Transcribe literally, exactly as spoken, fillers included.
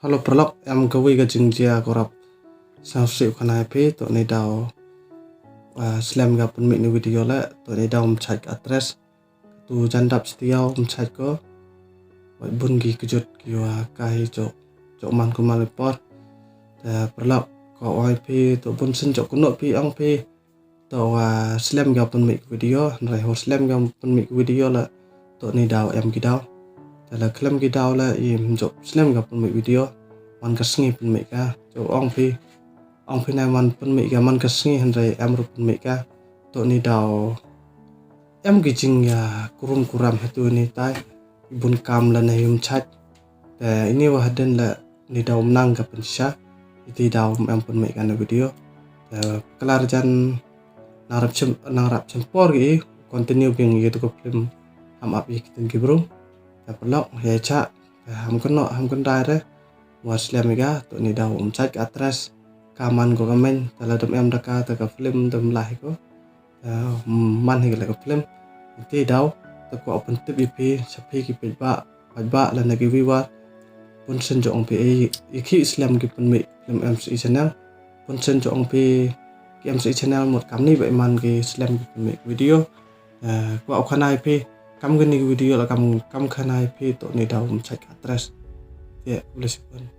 Hello paralok, em kawei ka jingjia ko rap. Sngewsih u khana ïa phi, to ni daw, ah, slem ka pynmih ni video le, to ni daw ym chait ka address. Tu jan dap stia ym chait ko. Wat bun ki kjut ki wa ka hi jok, jok man ko man i por. Te paralok, ko ong ïa phi, to bun sien jok kynnoh phi ong phi. To wa slem ka pynmih video, hynrei hor slem ka pynmih video la to ni daw em ki daw. Te la khlem ki daw la im jop slem ka pynmih video. Man ka sngi pynmih ka. To ong phi, ong phi nai man pynmih ka man ka sngi hynrei em ruh pynmih ka. To ni daw em ki jingïa kurum kuram hetu ni tai. Bun kam la ne ym chait. Te ini wa hadin la ni daw ym nang ka pynshisha. Iti daw em pynmih ka na video. Te klar jan nang rap chim, nang rap chim por ki continue biang ïa tu ka film Ham Ap ïa ki tin ki brung. Te paralok ïa cha, te ham kynnoh, ham kyndai re. Wa slem ïa ka, to ni daw ym chait ka address. Ka man ko ka men, te la dam em da ka, te ka film dam lah ko. Te man hi ka la ka film. Te daw, te ko pyntip ïa phi, sha phi ki peit ba, peit ba la na ki viewer. Bun sien jong phi ïa ki slem ki pynmih film M C E channel. Bun sien jong phi ki M C E channel mut kam ni ba iman ki slem ki pynmih video. Eh, kwah u khana ïa phi, kam kani ki video la kam, kam khana ïa phi to ni daw ym chait ka address. Te, bless you.